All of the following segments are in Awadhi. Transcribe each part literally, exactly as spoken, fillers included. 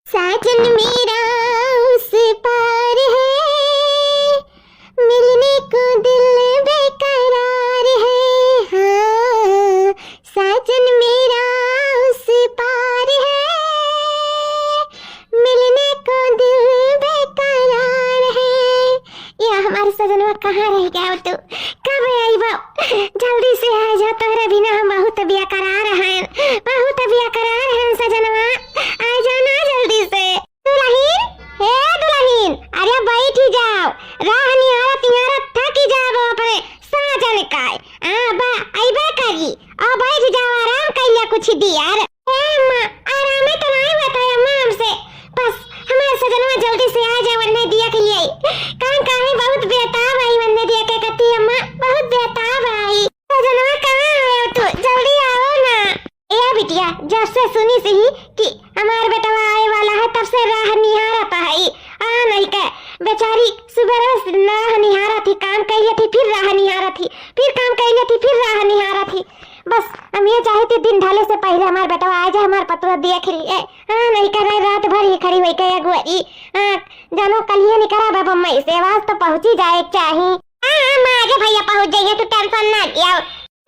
साजन मेरा उस पार है, मिलने को दिल बेकरार है। हाँ, साजन मेरा उस पार है, मिलने को दिल बेकरार है। या हमार सजनवा कहाँ रह गया तू? कब अइबा? जल्दी से आ जा, तोहरे बिना हम बहुत बेकरार हैं, बहुत बेकरार हैं सजनवा, आ जा ना जल्दी से। दुलहिन, हे दुलहिन, अरे बैठी जाओ, राह निहारत निहारत थकी जाबो अपने साजन का। आ बा, अइबे करी, आ बैठ जाओ, आराम कइले कुछ दियर। ए अम्मा, आरामे तो नाई होत है अम्मा हमसे, बस हमार सजनवा जल्दी से आ जाए वन्ने दिया के लिए। काम काहे बहुत बेताब आई वन्ने दिया के कती अम्मा, बहुत बेताब आई। सजनवा कहाँ है तू? जल्दी आओ ना। ए बिटिया, जब से सुनी सही कि हमार बेटवा आए वाला है, तब से राह निहारत है। आ नहीं के बेचारी सुबह से राह निहारत ही, काम कइले थी, फिर राह निहारत ही, फिर काम कइले थी, फिर राह निहारत ही। बस हम ये चाहे थे दिन ढले से पहिले हमार बेटवा आ जाए, हमार पतोह देख लिए। हाँ, नहीं करे रात भर ही खड़ी होई के अगुआई। हाँ, जानो कलिए निकरा बा बम्बई से, आवाज तो पहुँची जाए चाही। हाँ, हाँ, माँ, आगे भैया पहुँच जाइए, तू tension ना लिया।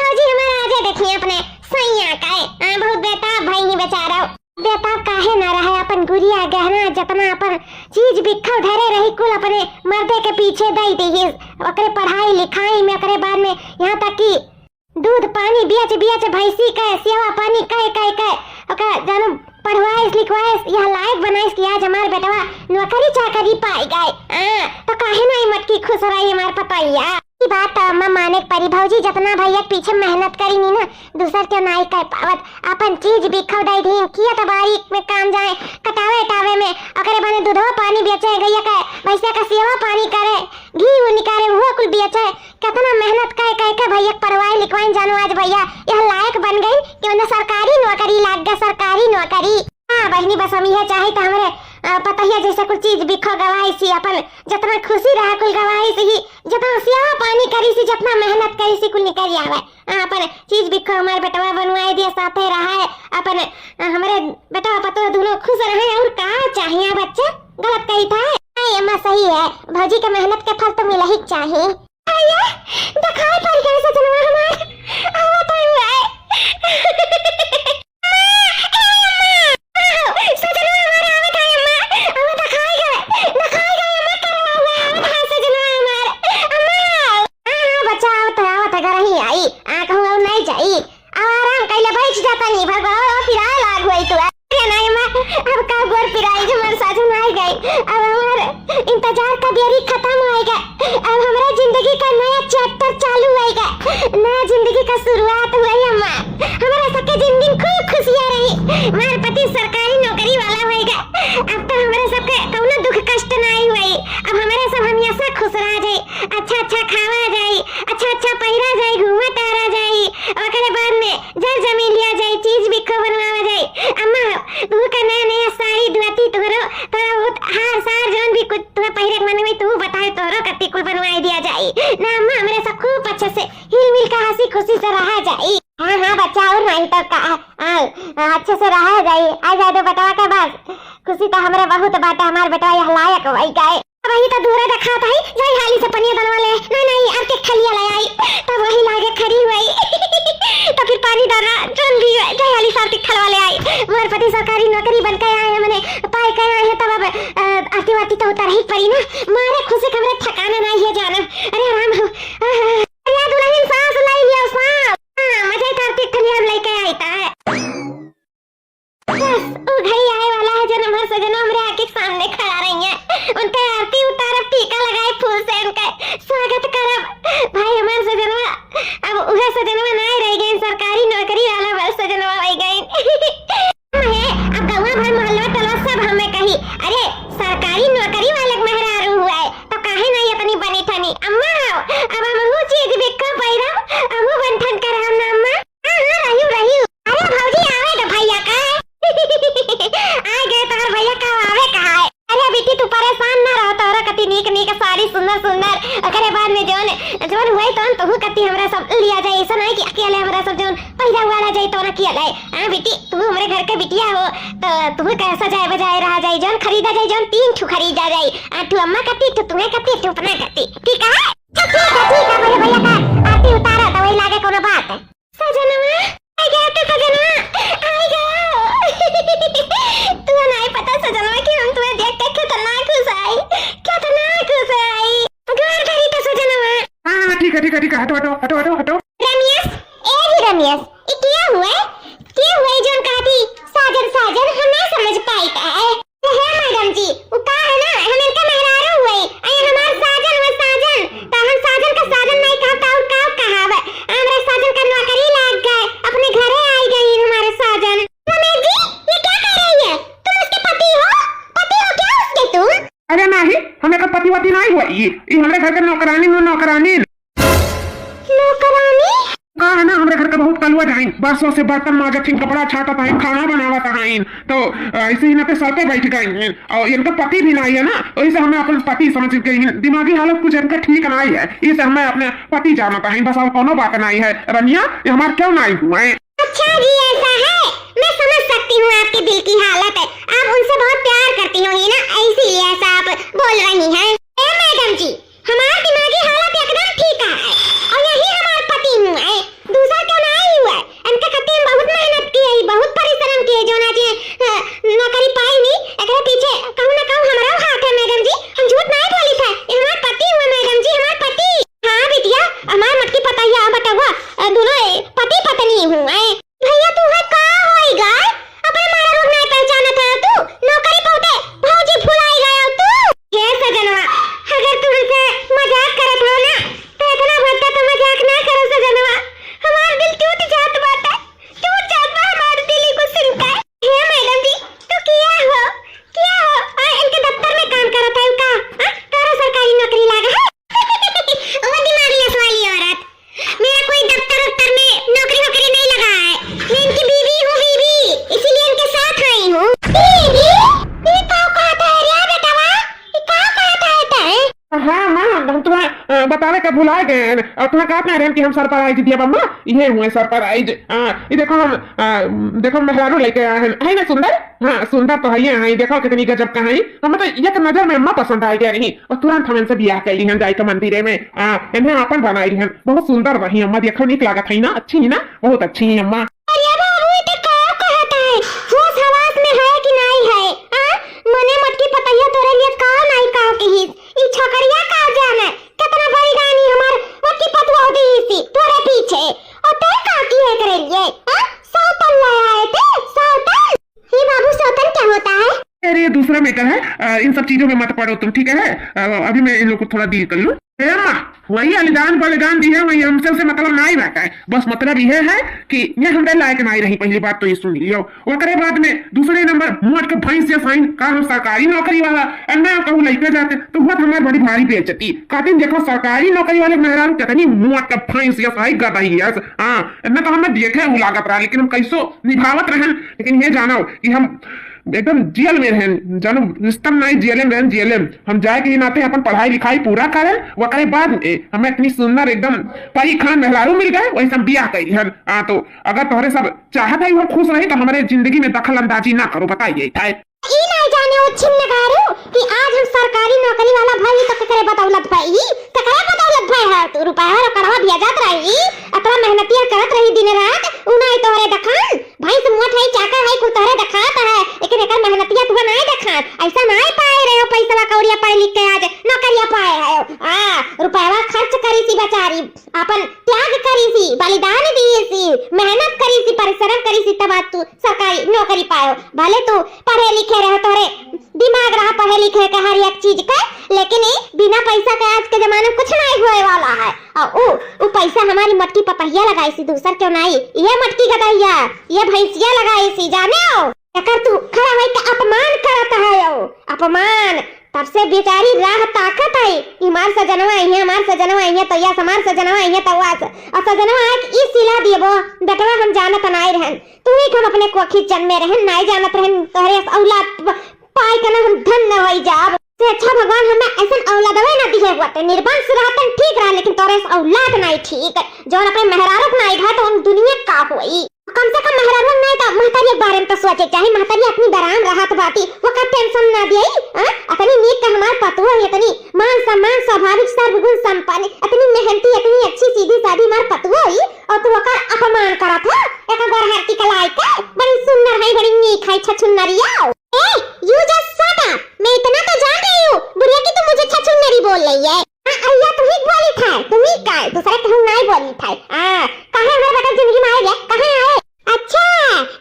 भौजी हमारा आजे देखिए अपने सैया का है। हाँ, बहुत बेताब भई ही बेचारा। बेताब काहे ना रहे, अपन गुरिया गहना जतना अपन चीज बिक्खव धरे रही कुल अपने मर्दे के पीछे दई दीहिस। ओकरे पढ़ाई लिखाई में, ओकरे बाद में यहाँ तक कि दूध पानी बेच बेच भैंसी के सेवा पानी कह कह के ओका जानो पढ़वाइस लिखवाइस, यह लायक बनाइस कि आज हमार बेटवा नौकरी चाकरी पाई गए। हाँ, तो काहे ना ई मटकी खुश रही हमार पतैया। ई बात तो अम्मा माने के परी भौजी, जतना भैया के पीछे मेहनत करी नी ना, दूसर के नाई कर पावत। अपन चीज बिक्खव दई दीन, खेत बारी में काम जाए, कटावे टावे में, ओकरे बने दूधवा पानी बेचे, गैया के भैंसिया का सेवा पानी करे, घी ऊ निकाले, वो कुल बेचे। कितना मेहनत कह कह के भैया के पढ़वाई लिखवाई जानो, आज भैया यह लायक बन गई कि उन्हें सरकारी नौकरी लाग गया, सरकारी नौकरी। हाँ बहिनी, बस हम यह चाहे तो हमरे, अ, पतहिया जैसे कुल चीज बिक्खव गवाई सी, अपन जितना खुशी रहा कुल गवाई सी ही, जितना सेवा पानी करी सी, जितना मेहनत करी सी कुल निकल आवे। हाँ, अपन चीज बिक्खव हमार बेटवा बनवाए दिया, साथे रहा है अपन, अ, हमरे बेटवा पतोह दोनों खुश रहे, और का चाहिए बच्चा? गलत कही था। हाँ, ये अम्मा सही है, भौजी के मेहनत के फल तो मिला ही चाहिए। अरे, देखाई पड़ गए सजनवा हमार। आवत है हुआ। सजनवा हमार आवत है अम्मा। अम्मा देखाई गए, देखाई गए अम्मा, करवा हुआ आवत है सजनवा हमार। अम्मा। हाँ, हाँ, बच्चा आवत है, आवत है, घर ही आई। आ कहूँ और नहीं जाई। अब आराम कइले बैठ जाता नहीं, भगवान पिराए लाग हुई तू। अरे नहीं अम्मा, अब का गोर पिराई, हमार साजन आ गई। अब हमार इंतजार का देरी खत्म होएगा। अब हमारा जिंदगी का नया chapter चालू होएगा, नया जिंदगी का शुरुआत हुई अम्मा। हमारा सबके जिंदगी खूब खुशियाँ रही। हमार पति सरकारी नौकरी वाला होएगा। अब तो हमारे सबके कौनो दुख कष्ट नहीं हुई। अब हमारे सब हमेशा खुश रह जाए, अच्छा अच्छा खावा जाए, अच्छा अच्छा पहिरा जाए, घूमा टहरा जाए। ओकरे बाद में जर जमीन लिया जाई, चीज बिक्खो बनवावा जाई। अम्मा हो, तू का नया नया साड़ी दुआती तोहरो, तोहरा बहुत हार सार जौन भी कुछ तोहरा पहिरे के मन में तू बताए, तोहरो कत्ती कुल बनवाई दिया जाई। ना अम्मा, हमरे सब खूब अच्छे से हिल मिल के हंसी खुशी से रहा जाई। हाँ हाँ बच्चा, और नहीं तो का, आ, आ, अच्छे से रहा जाई। आ जाए दो बेटवा के बस, खुशी तो हमरे बहुत बाटे, हमार बेटवा यह लायक होई गए। अब वही तो दूरा देखात है, जाई हाली से पनिया डलवा ले। नहीं, नहीं, आरती के थलिया ले आई, तब वही लागे खड़ी हुई। तो फिर पानी डालना जल्दी हुई, जाई हाली से आरती के थलवा ले आई। मोर पति सरकारी नौकरी बन के आए हैं, मने पाई के आए हैं, तब अब, अ, आरती वारती तो उतर ही पड़ी ना। मारे खुशी के हमरे ठिकाना नहीं है जाना। अरे राम हो, आहा। अरे दुल्हन सांस लाई लिया, सांस। हाँ, मजा ही आरती के थलिया हम लेके आई था। बस, उ घड़ी आए वाला है जब हमार सजना हमरे आँखी के सामने खड़ा रही है। उनके आरती उतारब, टीका लगाए फूल से, उनके स्वागत करब। भाई हमार सजनवा, अब उहे सजनवा नाय रह गए, सरकारी नौकरी वाला बस सजनवा रह गए। है, अब गौवा भर मोहल्ला टोला सब हमें कही, "अरे, सरकारी नौकरी वाले के मेहरारू हुआ है, तो काहे नहीं अपनी बनी ठनी?" अम्मा हो, अब हम हूँ चीज बिक्खो पैरब, हमहू बन ठन करब ना अम्मा। हाँ, हाँ, रहियो, रहियो। अरे भौजी, आवे तो भैया का। आ गए तोहर भैया का, आवे कहा है। अरे बेटी, तू परेशान ना रहो, तोहरा कती नी नीक नीक साड़ी सुंदर सुंदर, ओकरे बाद में जौन, जौन हुए तौन तोहू कती हमरा सब लिया जाए। ऐसा नहीं कि अकेले हमरा सब जौन पहिरा हुआ रह जाए तौन अकेले। हाँ बेटी, तू हमरे घर के बिटिया हो, तो तू कह सजाए बजाए रहा जाए, जौन खरीदा जाए, जौन तीन ठू खरीदा जाए, आ ठू अम्मा कती, ठू तुम्हें कती, ठू अपना कती, ठीक है? तो ठीक है, ठीक है, भैया, भैया का आरती उतारा तो वही लागे कोनो बात। सजनवा, आ गया तो सजनवा, आ गया। तू नहीं पता सजनवा कि हम तुम्हें देख के कितना खुश आई, कितना खुश आई। गोर धरी तो सजनवा। हाँ, हाँ, ठीक है, ठीक है, ठीक है, हटो, हटो, हटो, हटो, हटो। रमेश, ए जी रमेश, ये क्या हुआ? क्या हुआ ये जोन कहती साजन साजन, हम नहीं समझ पाई का है? हे मैडम जी, उ का है ना, हम इनका मेहरारू हुए, अये हमार साजन हुए साजन, तो हम साजन का साजन नहीं कहब, तो और का कहब? हमरा साजन का नौकरी लाग गए, अपने घरे आई गई हमारे साजन। रमेश जी, ये क्या कह रही है? तुम उसके पति हो? पति हो क्या उसके तुम? अरे नहीं, हम एकर पति वति नहीं हुए, ये, ये हमरे घर के नौकरानी हो, नौकरानी। नौकरानी? का है ना, हमरे घर के बहुत कलुआ जाइन, बरसों से बर्तन माजत हइन, कपड़ा छाटत हइन, खाना बनावत हइन, तो, अ, ऐसे ही ना पे सर पे बैठ गई हैं। और इनका पति भी नहीं है ना, तो इसे हमें अपन पति समझ गई हैं। दिमागी हालत कुछ इनका ठीक नहीं है, इसे हमें अपने पति जानत हइन, बस और कोनो बात नहीं है। रनिया, ये हमार क्यों नहीं हुए? अच्छा जी, ऐसा है, मैं समझ सकती हूँ आपके दिल की हालत है, आप उनसे बहुत प्यार करती हो ही ना, इसीलिए ऐसा आप बोल रही हैं। ए मैडम जी, हमार दिमागी हालत एकदम ठीक है, और यही हमार पति हुए, दूसर के नहीं हुए। इनके खातिर हम बहुत मेहनत किए, बहुत परिश्रम किए, जो ना जे, अ, नौकरी पाई नहीं, एकरे पीछे कहूँ ना कहूँ हमारा हाथ है मैडम जी, हम झूठ नहीं बोली था, ये हमार पति हुए मैडम जी, हमार पति। हाँ बिटिया, हमार मटकी पतैया, बटवा, अ, दोनों, ए, पति पत्नी हुए। भैया, तू है का होई गए? अपने मारा रूप नहीं पहचानत है तू? नौकरी बहुते भौजी भुलाई गए हो तू। हे सजनवा, अगर तू हमसे मजाक करत हो ना, तो इतना भद्दा तो मजाक ना करो सजनवा। हमार दिल टूट जात बाटे, टूट जात बा हमार दिल को सुनकर। हे मैडम जी, तू किया हो, किया हो? आ, इनके दफ्तर में काम करत है का? आ, तारा सरकारी नौकरी लागा है? ओ दिमागलेस वाली औरत, मेरा कोई दफ्तर वफ्तर में नौकरी वोकरी नहीं लगा है। मैं इनकी बीवी हूँ, बीवी, इसीलिए इनके साथ आई हूँ। बीवी? ये का कहता है रे बेटवा? ये का कहता है तै? हाँ माँ, हम तुम्हें, अ, बतावे का भुला गए हैं। और तुम्हें कहते हैं कि हम सरप्राइज दिया अम्मा, ये हुए सरप्राइज। हाँ, ये देखो हम, अ, देखो मेहरारू लेके आए हैं, है ना सुंदर? हाँ, सुंदर तो है ही है, देखो कितनी गजब का है। हम तो एक नजर में अम्मा पसंद आ गया रही और तुरंत हम इनसे बियाह कर ली हैं, जाए के मंदिरे में। हाँ, इन्हें आपन बनाई रही हैं, बहुत सुंदर रही अम्मा, देखो नीक लागत है ना, अच्छी है ना, बहुत अच्छी है अम्मा। अरे बाबू, ये तो का कहत है? होश हवास में है कि नहीं है? आ? मने मटकी पतैया तोरे लिए का नहीं का कहिस? ई छोकरिया का जाने, कितना बड़ी रानी हमार मटकी पतुआ दी इसी तोरे पीछे। और ते का की है करे लिए? आ? सौतन ले आए थे, सौतन। हे बाबू, सौतन क्या होता है? अरे, ये दूसरा मैटर है, अ, इन सब चीजों में मत पड़ो तुम, ठीक है? अ, अभी मैं इन लोग को थोड़ा डील कर लूँ। ए अम्मा, वही अलिदान बलिदान दी है, वही हमसे, उसे मतलब नाई रहता है। बस मतलब यह है कि ये हमरे लायक नाई रही, पहली बात तो ये सुन लियो। ओकरे बाद में दूसरे नंबर, मोट के भैंस या साइन का हम सरकारी नौकरी वाला, और ना कहूँ लइका जाते, तो हुआ तो हमार बड़ी भारी बेइज्जती। कहते हैं, "देखो, सरकारी नौकरी वाले मेहरारू कितनी मोट के भैंस या साई गदही है।" हाँ, इतना तो हमें देखे हूँ लागत रहा, लेकिन हम कैसो निभावत रहन। लेकिन ये जानो कि हम एकदम जेल में रहन, जानो, रिश्ता में नहीं, जेल में रहन, जेल में। हम जाए के ही नाते अपन पढ़ाई लिखाई पूरा करें, ओकरे बाद में हमें इतनी सुंदर एकदम परी खान मेहरारू मिल गए, वही से हम बियाह करी हन। हाँ, तो अगर तोहरे सब चाहत है हम खुश रही, तो हमारे जिंदगी में दखल अंदाजी ना करो, बताइए, है? ई नहीं जाने वो छिन्नगारू कि आज हम सरकारी नौकरी वाला भाई तो केकरे बदौलत भाई, केकरे बदौलत भाई है तू? रुपया और कड़वा भेजत रही, अतना मेहनतिया करत रही दिन रात, उ नहीं तोहरे दखान, भैंस मोट है, चाकर है, कुल तोहरे दखात है, लेकिन एकर मेहनतिया तुहा नहीं दखात। ऐसा नहीं पाए रहे हो पैसवा कौड़िया पढ़ लिख के आज नौकरिया पाए रहे हो। आ, रुपया खर्च करी सी बेचारी, आपन त्याग करी सी, बलिदान दिए सी, मेहनत करी सी, परिश्रम करी सी, तब आज तू सरकारी नौकरी पायो। भले तू पढ़े लिखे रहे, तोरे दिमाग रहा पढ़े लिखे के हर एक चीज के, लेकिन ई बिना पैसा के आज के जमाने में कुछ नहीं होए वाला है। और ऊ, ऊ पैसा हमारी मटकी पतहिया लगाई सी, दूसर क्यों नहीं? ये मटकी गदहिया, ये भैंसिया लगाई सी, जाने हो? एकर तू खड़ा होई के अपमान करत है हो, अपमान। तब से बेचारी राह ताकत है, ई हमार सजनवा आई है, हमार सजनवा आई है, तो यस हमार सजनवा आई है, तो वस। और सजनवा आए के ई सिला दिए बो, बेटवा हम जानत नाई रहन, तू ही हम अपने कोखी जन्मे रहन, नाई जानत रहन, तोहरे अस औलाद प-, पाए के ना हम धन्य होई जाब। से अच्छा भगवान हमें ऐसन औलादवे ना दिहे हुआ, ते निर्वंश रहतन ठीक रहा, लेकिन तोरे से औलाद नाई ठीक, जौन अपने मेहरारू के नाई रहा, तो उन दुनिया का होई। कम से कम मेहरारू नाई तो महतारी के बारे में तो सोचे चाही, महतारी अपनी बराम रहत बाटी, वो का टेंशन ना दिए, हाँ? अतनी नीक के हमार पतोह है, अतनी मान सम्मान स्वाभाविक सर्वगुण संपन्न, अतनी मेहनती, अतनी अच्छी सीधी सादी हमार पतोह है, और तू ओकर अपमान करत हो, एक गोरहर की कलाई के, बड़ी सुंदर है, बड़ी नीक है, छछुन्नरिया। ए, you just shut up! मैं इतना तो जान रही हूँ, बुढ़िया, कि तुम मुझे छछुन्नरी बोल रही है। हाँ, अइया तुम ही बोली था, तुम ही का, दूसरे कहूँ नहीं बोली था। हाँ, कहाँ हमारे बेटा जिंदगी में आए गए, कहाँ आए? अच्छा,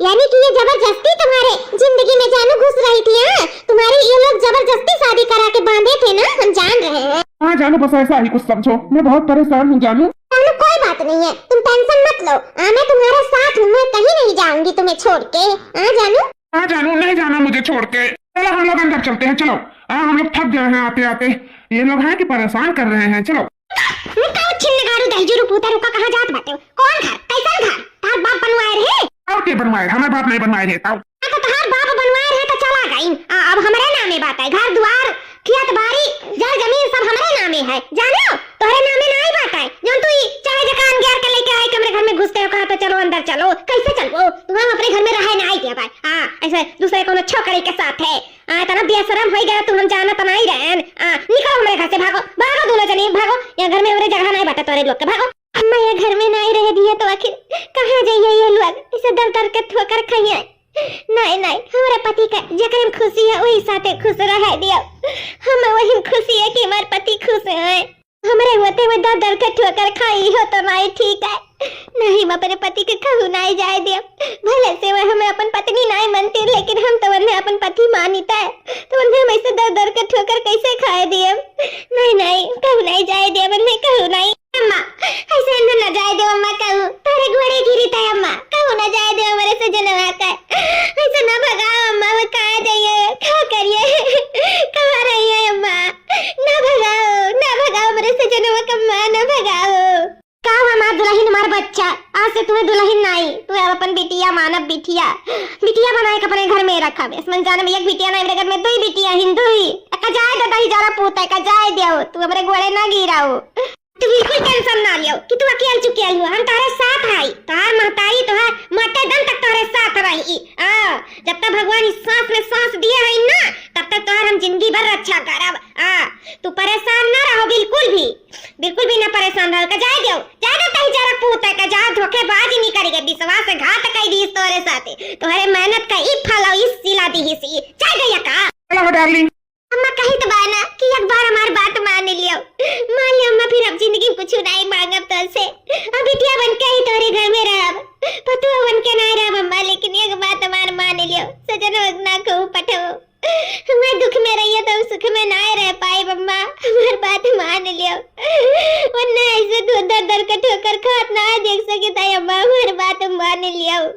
यानी कि ये जबरदस्ती तुम्हारे जिंदगी में जानू घुस रही थी, हाँ? तुम्हारे ये लोग जबरदस्ती शादी करा के बांधे थे ना, हम जान रहे हैं। हाँ जानू, बस ऐसा ही कुछ समझो, मैं बहुत परेशान हूँ जानू। जानू कोई बात नहीं है, तुम टेंशन मत लो, हाँ, मैं तुम्हारे साथ हूँ, मैं कहीं नहीं जाऊंगी तुम्हें छोड़ के, हाँ जानू। हाँ जानू, नहीं जाना मुझे छोड़ के। चलो हम लोग अंदर चलते हैं, चलो। हाँ, हम लोग थक गए हैं आते आते। ये लोग हैं कि परेशान कर रहे हैं, चलो। रुका, छिन्नगारू दहिजरू पूता, रुका, कहाँ जात बाटे हो? कौन घर? कैसन घर? तार बाप बनवाए रहे? और के बनवाए? हमार बाप नहीं बनवाए रहे, ताऊ। हाँ, तो तोहार बाप बनवाए रहे तो चला गई। आ, अब हमरे नामे बाटे, घर दुआर, खेत बारी, जर जमीन सब हमरे नामे है। जानो, तोहरे नामे नाई बाटे। जौन तू ई चाहे जकान गैर के लेके आए, हमरे घर में घुसते हो, कहा तो चलो अंदर चलो। कैसे चलबो? तू हम अपने घर में रहे नाई दिया भाई। हाँ, ऐसे दूसरे कोनो छोकरे के साथ है। आ, इतना बेशरम होई गया तू, हम जानत नाई रहन। आ, निकलो हमरे घर से, भागो, भागो दोनों जनी, भागो। यहाँ घर में हमरे जगह नाई बाटे तोरे लोग के, भागो। अम्मा, ये घर में नाई रहे दिए तो आखिर कहाँ जाइए ये लोग? इसे दर दर के ठोकर खाइए। नाई, नाई, हमरे पति का जेकरे में खुशी है, वही साथे खुश रहे दियो। हमें वही में खुशी है कि हमार पति खुश है। हमरे होते हुए दर दर के ठोकर खाई हो तो नाई ठीक है। नहीं, हम अपने पति के कहूँ नाई जाए दियो। भले से वह हमें अपन पत्नी नाई मानती, लेकिन हम तो उन्हें अपन पति मानित है। तो उन्हें हम ऐसे दर दर के ठोकर कैसे खाए दियो? नहीं, नहीं, कहूँ नाई जाए दियो, उन्हें कहूँ नाई। अम्मा, ऐसे न, न जाए दे अम्मा, कहूँ तोरे गोड़े गिरी थे अम्मा, कहूँ न जाए दे हमरे सजनवा का। ऐसे न भगाओ अम्मा, वो कहाँ जाइए, का करिए, कहाँ रही है अम्मा? न भगाओ, न भगाओ हमरे सजनवा का अम्मा, न भगाओ। का हुआ हमार दुलहिन, हमार बच्चा? आज से तुम्हें दुलहिन नाई, तू अब अपन बिटिया मानब, बिटिया, बिटिया बनाए के अपने घर में रखब। इस मन जाने में एक बिटिया नाई, मेरे घर में दो ही बिटिया हिंदू ही। का जाए दे दही जरा पूत है, का जाए दियो, तू हमरे गोड़े ना गिराओ। तू बिल्कुल टेंशन ना लियो कि तू अकेल चुकेल हो, हम तोहरे साथ हई, तोहार महतारी तोहार मरते दम तक तोहरे साथ रही। आ, जब तक भगवान इस सांस में सांस दिए हई ना, तब तक तोहार हम जिंदगी भर रक्षा करब। आ, तू परेशान ना रहो बिल्कुल भी, बिल्कुल भी ना परेशान रहो। का जाए दो, जाए दो तही जरा पूत है, का जा धोखेबाज निकल गए, विश्वासघात कई दीस तोहरे साथे, तोहरे मेहनत का ई फल और ई सिला दीस ई। जाए दो या का? चलो हो डार्लिंग। अम्मा कहित बा ना कि एक बार हमार बात मान लियो, मान लियो अम्मा, फिर अब जिंदगी में कुछ नहीं मांगब तोसे। अब बिटिया बन के ही तोरे घर में रहब, पतोह बन के नहीं रहब अम्मा, लेकिन एक बात हमार मान लियो, सजन ना कहूँ पठो। मैं दुख में रहिए तो सुख में ना रह पाए अम्मा, हमार बात मान लियो। वरना ऐसे तू दर दर के ठोकर खात ना देख सकित है अम्मा, हमार बात मान लियो।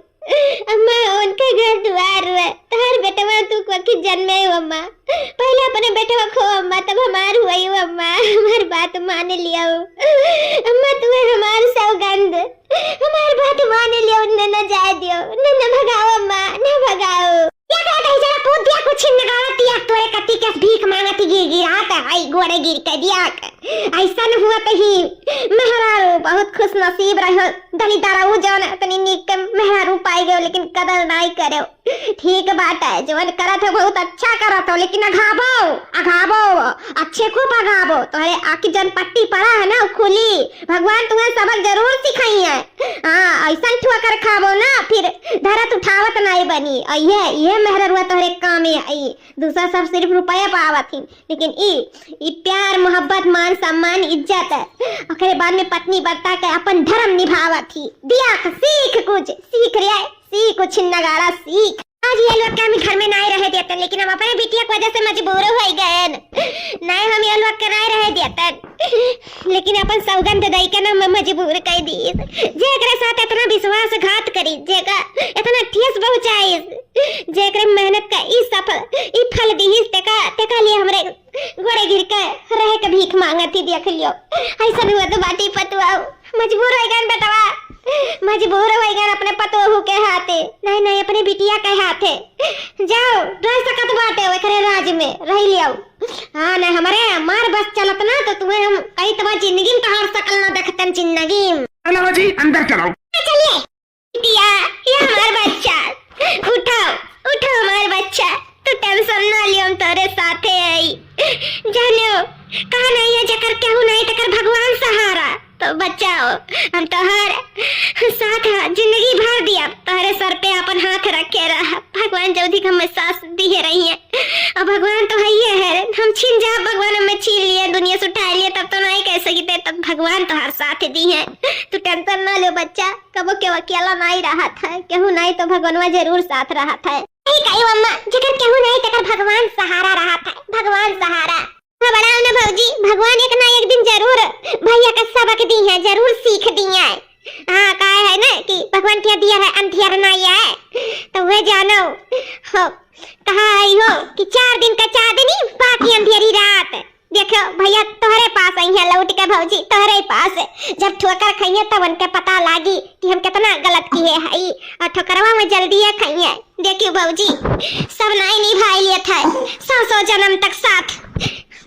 अम्मा, उनका घर दुआर हुआ, तोहर बेटवा तू कोखी जन्मे हो अम्मा। पहले अपने बेटवा खो अम्मा, तब हमार हुई हो अम्मा। हमार बात मान लियो अम्मा, तू है हमार सौगंध, हमार बात मान लियो, उन्हें न जाए दियो, उन्हें न भगाओ अम्मा, न भगाओ। या तो कहीं जरा पूत दिया कुछ नगावत या तोरे कति के भीख मांगत गिर गिरात है, गोड़े गिर के दिया। ऐसन हुआ तो ही मेहरारू बहुत खुश नसीब रहो, दलिदरऊ जौन इतनी नीक के मेहरारू पाई गयो, लेकिन कदर नाई करो। ठीक बात है, जौन करत हो बहुत अच्छा करत हो, लेकिन अघाबो, अघाबो, अच्छे खूब अघाबो। तोहरे आँखी जौन पट्टी पड़ा है ना, उ खुली। भगवान तुम्हें सबर जरूर सिखाई है। हाँ, ऐसन ठोकर खाबो ना, फिर धरत उठावत नाई बनी। और ये, ये मेहररुआ तोहरे कामे आई। दूसरा सब सिर्फ रुपया पावत ही, लेकिन ई, ई प्यार, मोहब्बत, मान, सम्मान, इज्जत है। ओकरे बाद में पत्नी बर्ता के अपन धर्म निभावत ही। दिया के सीख कुछ, सीख रे, सीख कुछ नगारा सीख। आज ये लोग के हम घर में नाई रहे देते, लेकिन हम अपने बिटिया की वजह से मजबूर हो गए। नहीं, हम ये लोग के नाई रहे देते, लेकिन अपन सौगंध दई के ना हम मजबूर कर दी। जेकरे साथ इतना विश्वासघात करी, जेका इतना ठेस पहुँचाई, जेकरे मेहनत का ई सफल, ई फल दीहिस, तेका, तेका लिए हमरे गोड़े गिर के रहे के भीख मांगत ही, देख लियो। ऐसन हुआ तो बाटी पतुआ, मजबूर हो गए बेटवा, मजबूर हो गए अपने पतोहू के हाथे, नहीं, नहीं, अपने बिटिया के हाथे। जाओ, रह सकत बाटे ओकरे राज में रह लियो। हाँ, नहीं हमरे हमार बस चलत ना तो तुम्हें हम कई तबा जिंदगी में तोहार सकल ना देखतन जिंदगी में। चलो जी, अंदर चलो। चलिए। बिटिया, ये हमार बच्चा, उठाओ, उठाओ हमार बच्चा, तू tension ना लियो, हम तोरे साथे हई। जानियो, कहा नहीं है, जेकर केहू नहीं, तेकर भगवान सहारा। तो बच्चा हो, हम तोहर साथ ह, जिंदगी भर दिया, तोहरे सर पे अपन हाथ रखे रह। भगवान जल्दी हम साथ दिहे रही है, और भगवान तो है ही है, हम छीन जाब, भगवान हमें छीन लिए, दुनिया से उठा लिए, तब तो नहीं कह सकी थे, तब भगवान तोहर साथ दी है। तू tension ना ले बच्चा, कबो के अकेला नहीं रहत है, केहू नहीं तो भगवानवा जरूर साथ रहत है। सही कही अम्मा, जेकर केहू नहीं तेकर भगवान सहारा रहत है, भगवान सहारा। घबराओ ना भौजी, भगवान एक ना एक दिन जरूर भैया का सबक दी है, जरूर सीख दी है। हाँ, कहा है ना कि भगवान के दिया है अंधियर ना आए, तो वह जानो हो, कहा है हो कि चार दिन का चांदनी, बाकी अंधेरी रात। देखो भैया, तोहरे पास आई है लौट के भौजी, तोहरे पास। जब ठोकर खाइए तब उनके पता लागी कि हम कितना गलत किए हई, और ठोकरवा में जल्दी ये खाइए। देखियो भौजी, सब नाई निभाई लिए थे, सौ सौ जन्म तक साथ।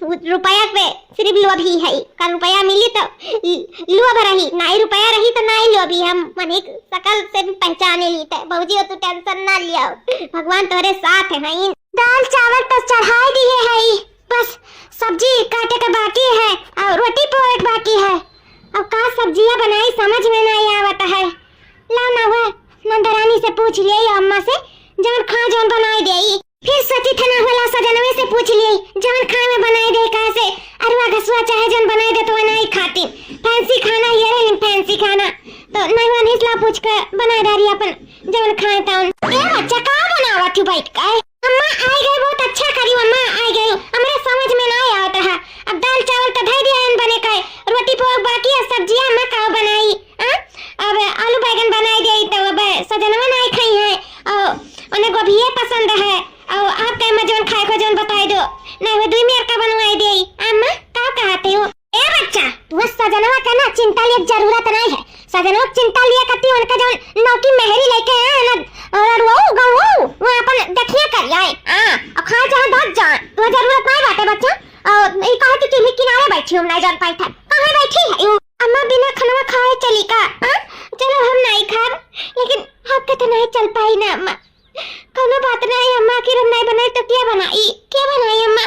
उ रुपया पे सिर्फ लोभी है, का रुपया मिली तो ल-, लोभ रही, नाई रुपया रही तो नाई लोभी। हम मनिक सकल से भी पहचाने ली थे। भौजी, वो तू tension ना लियो, भगवान तोहरे साथ हैं। दाल चावल तो चढ़ाई दिए है, बस सब्जी काटे के बाकी है और रोटी पोए के बाकी है। अब का सब्जिया बनाई, समझ में नहीं आवत है। लाओ ना, वह नंदरानी से पूछ लिए या अम्मा से, जौन खा जौन बनाई देई। फिर सोची थे ना होला सजनवे से पूछ लिए, जौन खाए में बनाई दे, कहा से अरुआ घसुआ चाहे जौन बनाई दे तो वह नहीं खाती। Fancy खाना ये रही, fancy खाना तो नहीं, वह नहीं ला पूछ के बनाई डारी अपन जौन खाए तौन। ए बच्चा, का बनावत हूँ बैठ के? अम्मा आई गई, बहुत अच्छा करी, अम्मा आई गई। हमरे समझ में ना आवत रहा। अब दाल चावल तो धई दिया हन बने के, रोटी पोक बाकी है, सब्जिया अम्मा का बनाई? हाँ? अब आलू बैगन बनाई दे तो अब सजनवा नहीं खाई है, और उन्हें गोभिये पसंद है, और आप कहे मैं जौन खाए को जौन बताई दो, नहीं वो दुई मेर का बनवाई दे। अम्मा का कहते हो? ए बच्चा, तू सजनवा के ना चिंता लिए जरूरत नहीं है। सजनवा के चिंता लिए कती उनका जौन नौकी मेहरी लेके आए ना, और वो गऊ वो अपन देखिए कर आए। हाँ, और खा जहाँ दब जाए, तू जरूरत नहीं बाटे बच्चा। और ई कहे कि चूल्हे किनारे बैठी हूँ, नहीं जान पाई था कहाँ बैठी है। अम्मा बिना खनवा खाए चली का? हाँ, चलो हम नहीं खाब, लेकिन आपके तो नहीं चल पाई ना अम्मा। कोनो बात नहीं अम्मा, आखिर हम नहीं बनाई तो क्या बनाई, क्या बनाई अम्मा?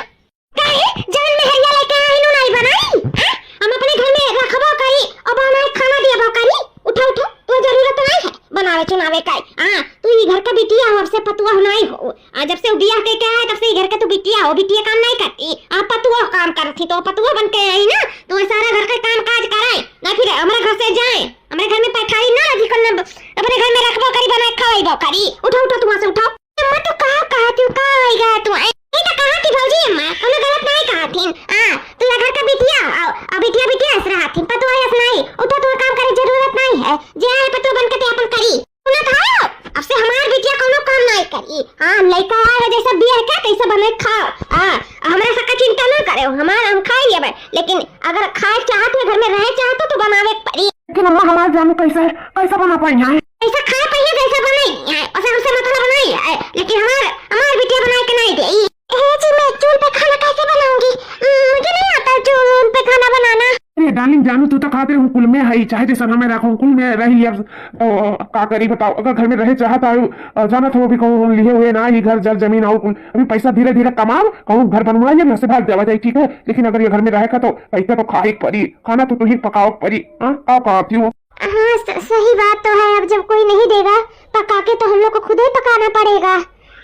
काहे? जवन मेहरिया लेके आइन उ नाई बनाई? हैं? हम अपने घर में रखबो करी, अब बनाए खाना दियबो करी। उठो, उठो, तू जरूरत नाई है बनावे चुनावे का। हाँ, तू ई घर का बिटिया हो, अब से पतुआ नाई हो। आ, जब से उ बियाह के, के आए, तब से ई घर का तू बिटिया हो, बिटिया काम नाई करती। आ, पतुआ काम करती, तो पतुआ बन के आई ना, तो सारा घर का काम काज कराए, ना फिर हमारे घर से जाए, हमारे घर में पैखारी ना लगी, कल अपने घर में रखबो करी, बनाए खवाइबो करी। उठो, उठो, तू वहाँ से उठो। अम्मा, तू का कहत हूँ? का आइगा तू? ए, ई तो कहत ही भौजी अम्मा, कोनो गलत नहीं कहत हिन। आ, तू ये घर का बिटिया हो, आ बिटिया, बिटिया ऐसे रहत हिन, पतोह ऐसे नहीं। उठो, तू काम करे जरूरत नहीं है। जे आए पतोह बन के ते अपन करी। सुनत हो? अब से हमार बिटिया कोनो काम नहीं करी। हाँ, लइका आए हो जैसा बियर का, कैसे बने खाओ। हाँ, हमरा सबका चिंता ना करे, हमार हम खाए लेबे, लेकिन अगर खाए चाहत है, घर में रहे चाहत हो, तो बनावे के पड़ी। लेकिन अम्मा, हमार जानू कैसे, कैसे बना पाई है? ऐसा खा पाइए जैसा बनाई है, उसे हमसे मतलब नहीं है, लेकिन हमार, हमार बिटिया बनाए के नहीं दे। ए जी, मैं चूल पे खाना कैसे बनाऊंगी? उम, मुझे नहीं आता चूल पे खाना बनाना। अरे darling जानू, तू तो खातिर हम कुल में है, चाहे जैसा हमें रखो, कुल में रही। अब तो, अ, का करी बताओ, अगर घर में रहे चाहत आयो, अ, जानत हो अभी कहूँ हम लिए हुए ना ही घर, जर जमीन और कुल, अभी पैसा धीरे धीरे कमाओ, कहूँ घर बनवाइए, घर से भाग जावा जाए, ठीक है? लेकिन अगर ये घर में रहे का तो पैसा तो खाए के पड़ी, खाना तो तू ही पकाओ के पड़ी। हाँ, का कहती हो? हाँ, स-, सही बात तो है। अब जब कोई नहीं देगा, पका के तो हम लोग को खुद ही पकाना पड़ेगा।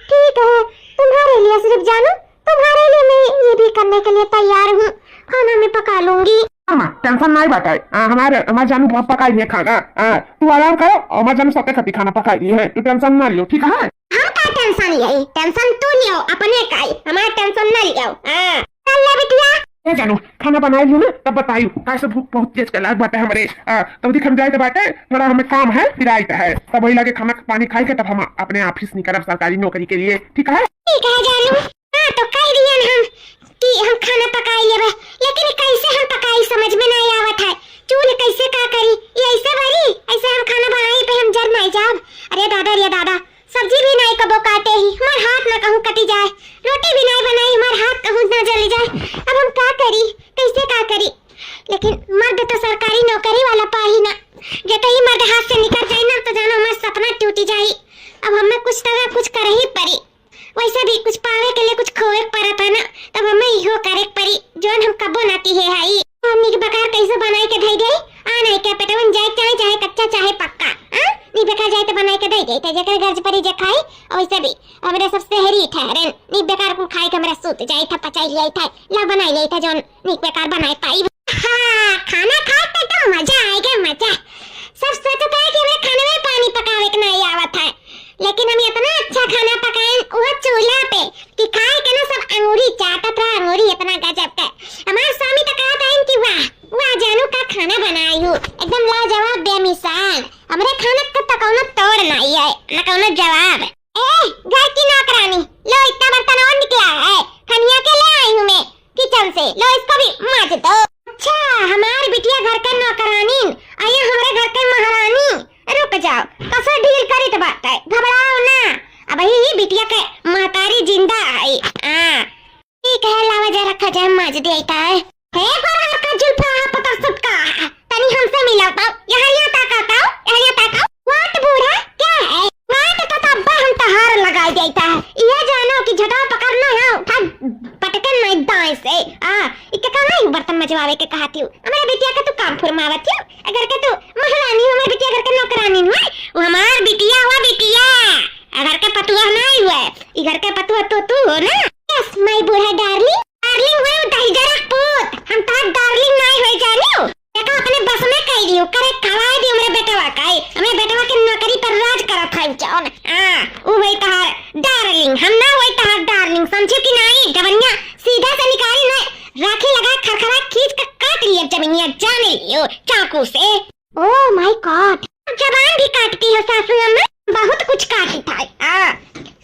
ठीक है, तुम्हारे लिए सिर्फ जानू, तुम्हारे लिए मैं ये भी करने के लिए तैयार हूँ, खाना मैं पका लूंगी। हाँ माँ, tension नहीं बाटे। आ, हमारे, हमार जानू प-, पकाई है खाना। आ, तू आराम करो, और हमार जानू सबके खातिर खाना पकाई है, तू tension ना लियो, ठीक है? हम का tension लिए? Tension तू लियो अपने का, हमार tension ना लियो। हाँ। चल ले बिटिया। ए जानू, खाना बनाई लियो ना, तब बताई, काहे से भूख बहुत तेज के लाग बाटे हमरे। आ, तब दिख हम जाए तो बाटे, थोड़ा हमें काम है, फिर आइत है, तब वही लागे खाना पानी खाई के तब हम अपने office निकलब सरकारी नौकरी के लिए, ठीक है? ठीक है जानू। हाँ, तो कह दियन हम कि हम खाना पकाई लेबे, लेकिन कैसे हम पकाई समझ में नहीं आवत है। चूल कैसे का करी, ये ऐसे बरी, ऐसे हम खाना बनाई पे हम जर नहीं जाब। अरे दादा रे दादा, सब्जी भी नहीं कबो काटे ही, हमार हाथ ना कहूँ कटी जाए, रोटी भी नहीं बनाई, हमार हाथ कहूँ ना जली जाए, अब हम का करी, कैसे का करी? लेकिन मर्द तो सरकारी नौकरी वाला पाही ना, जतई मर्द हाथ से निकल जाई ना, तो जानो हमार सपना टूट जाई। अब हमें कुछ तरह कुछ कर ही पड़ी। वैसे भी कुछ पावे के लिए कुछ खोवे के पड़त है ना, तब हमें इहो करे के पड़ी, जौन हम कबो ना किहे हई। हम नीक बेकार कैसे बनाई के धई देई, आ नहीं के पेटवन जाए, चाहे, चाहे कच्चा, चाहे पक्का, हाँ? नीक बेकार जाए तो बनाई के दे देई, तो जेकर गर्ज पड़ी जे खाई। वैसे भी हमरे सब शहरी ठहरन, नीक बेकार कुल खाई के हमरा सूत जाई था, पचाई लिया था, ला बनाई लिया था, जौन नीक बेकार बनाए पाई। हाँ, खाना खाए पे तो मजा आएगा, मजा। सब सोचता है कि हमें खाने में पानी पकावे के नहीं आवत है, लेकिन हम इतना अच्छा खाना पकाएं वो चूल्हा पे कि खाए के ना सब अंगूरी चाटत रहा, अंगूरी इतना गजब के। हमारे स्वामी तो कहत हैं कि वाह, वाह जानू का खाना बनाई हूँ, एकदम लाजवाब बेमिसाल। हमरे खाना का तो कौनो तोड़ नहीं है, न कौनो जवाब। ए, घर की नौकरानी, लो इतना बर्तन और निकला है, खनिया के ले आई हूँ मैं किचन से, लो इसको भी माज दो। अच्छा, हमार बिटिया घर के नौकरानी, आ ये हमरे घर के महारानी। रुक जाओ, कसर ढील करित बाटे, घबराओ ना। अबही बिटिया के महतारी जिंदा आई। हाँ, ठीक है, लावा जा, रखा जाए, माज दिया है। हे फरहर का जुल्फा है, पतर सुटका, तनी हमसे मिला तो। यहाँ, यहाँ ताका तो, यहाँ, यहाँ ताका। What बूढ़ा, क्या है? What तो तब्बा हम तहार लगाई देता है। ये जानो कि झटवा पकड़ना है, उठा पटकन नहीं दाएं से। आ, इके कहाँ ही बर्तन मजवावे के कहती हूँ? हमारे बिटिया का तू काम फुरमावत हो। अगर के तू महारानी हो, हमारे बिटिया घर के नौकरानी हो। वो हमार बिटिया हुआ, बिटिया। अगर के पतुआ नहीं हुआ, इधर के पतुआ तो तू हो ना। Yes, my बूढ़ा darling। Darling हुए, दहिजरा पूत। हम तहार darling नहीं हुए, जानियो। देखो, अपने बस में कह दियो, करे खवाए दियो हमरे बेटवा का, ए, हमरे बेटवा के नौकरी पर राज करत है जौन। हाँ, उ होई तहार darling, हम ना होई तहार darling, समझियो कि नाई? जवनिया सीधा से निकारी ना, राखी लगा खरखरा खींच के काट लिया जमीनिया, जाने लियो चाकू से। Oh my God, जबान भी काटती हो सासू अम्मा, बहुत कुछ काटी था। हाँ,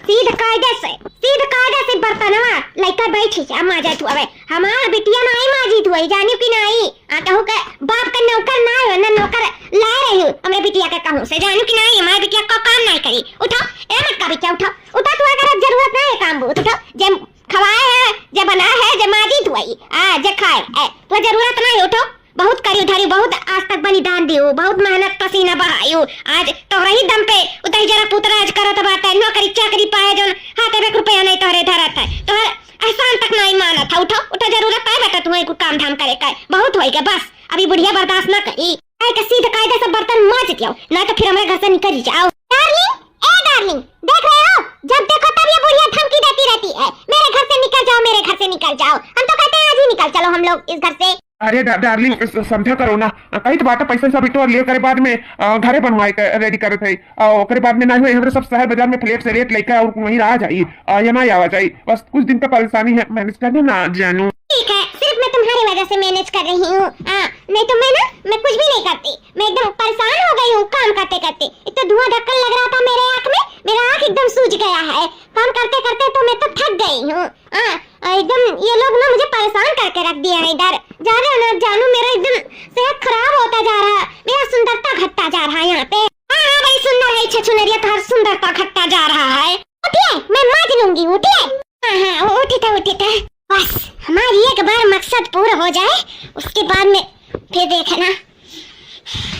सीध कायदे से, सीध कायदे से बर्तनवा लइका बैठी जा, माजा तू। अबे हमार बिटिया नाई माजी तू, जानियो कि नाई? आ, तहु के बाप के नौकर ना हो, ना नौकर ला रही हूँ। हमरे बिटिया के कहूँ से जानू कि नाई, हमारे बिटिया को काम नहीं करी। उठो, ए मटका बिटिया, उठो, उठो, तू अगर जरूरत नहीं है काम बहुत, उठो। जे खवाए है, जे बनाए है, जे माजी तू आई, आ, जे खाए, ए, तू जरूरत नहीं, उठो। बहुत करी धरी, बहुत आज तक बलिदान दियो, बहुत मेहनत पसीना बहायो। आज तोहरे ही दम पे उतही जरा पुतराज करत बाटे, नौकरी चाकरी पाए, जौन हाथे में एक रुपया नहीं तोहरे धरत है, तोहर एहसान तक नहीं मानत है। उठो, उठो, जरूरत है बेटा तुम्हें कुछ काम धाम करे का, बहुत होई गया, बस। अभी बुढ़िया बर्दाश्त ना करी। आए के सीध कायदे से बर्तन माज दियो, ना तो फिर हमारे घर से निकल जाओ। Darling, ए darling, देख रहे हो? जब देखो तब ये बुढ़िया धमकी देती रहती है, "मेरे घर से निकल जाओ, मेरे घर से निकल जाओ।" हम तो कहते हैं, "आज ही निकल चलो हम लोग इस घर से।" अरे डा-, darling, स-, समझा करो ना। कही तो बात है, पैसा सब इटो ले करे बाद में, अ, घरे बनवाए के ready करत है। अ, ओकरे बाद में ना हुए, हमरे सब शहर बाजार में flat से rate लेके और वहीं रहा जाई। अ, ये ना आवा जाई। बस कुछ दिन का परेशानी है, manage कर लो ना जानू। ठीक है, सिर्फ मैं तुम्हारी वजह से manage कर रही हूँ। हाँ, नहीं तो मैं ना, मैं कुछ भी नहीं करती। मैं एकदम परेशान हो गई हूँ काम करते करते। एक तो धुआं धक्कड़ लग रहा था मेरे आँख में, मेरा आँख एकदम सूज गया है। काम करते करते तो मैं तो थक गई हूँ। हाँ, एकदम ये लोग ना मुझे परेशान करके रख दिया है इधर। जा रहे हो ना जानू, मेरा एकदम सेहत खराब होता जा रहा है, मेरा सुंदरता घटता जा रहा है यहाँ पे। हाँ, हाँ, बड़ी सुंदर है, छछुनरिया तोहर सुंदरता घटता जा रहा है। उठिए, मैं माज लूंगी, उठिए। हाँ, हाँ, उठी था, उठी था। बस, हमारी एक बार मकसद पूरा हो जाए, उसके बाद में फिर देखना।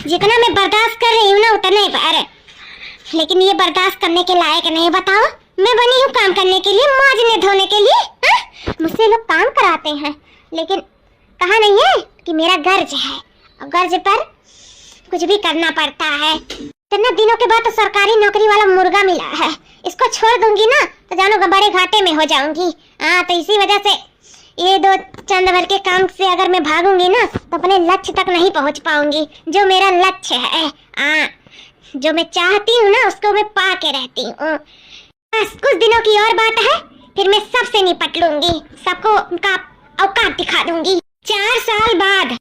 जितना मैं बर्दाश्त कर रही हूँ ना, उतना ही बार है। लेकिन ये बर्दाश्त करने के लायक नहीं, बताओ। मैं बनी हूँ काम करने के लिए, माजने धोने के लिए, हाँ? मुझसे लोग काम कराते हैं, लेकिन कहा नहीं है कि मेरा गर्ज है, और गर्ज पर कुछ भी करना पड़ता है। इतने दिनों के बाद तो सरकारी नौकरी वाला मुर्गा मिला है, इसको छोड़ दूंगी ना तो जानो बड़े घाटे में हो जाऊंगी। हाँ, तो इसी वजह से ये दो चंद भर के काम से अगर मैं भागूंगी ना तो अपने लक्ष्य तक नहीं पहुंच पाऊंगी, जो मेरा लक्ष्य है। हाँ, जो मैं चाहती हूँ ना उसको मैं पा के रहती हूँ। बस कुछ दिनों की और बात है, फिर मैं सबसे निपट लूंगी, सबको उनका औकात दिखा दूंगी। चार साल बाद।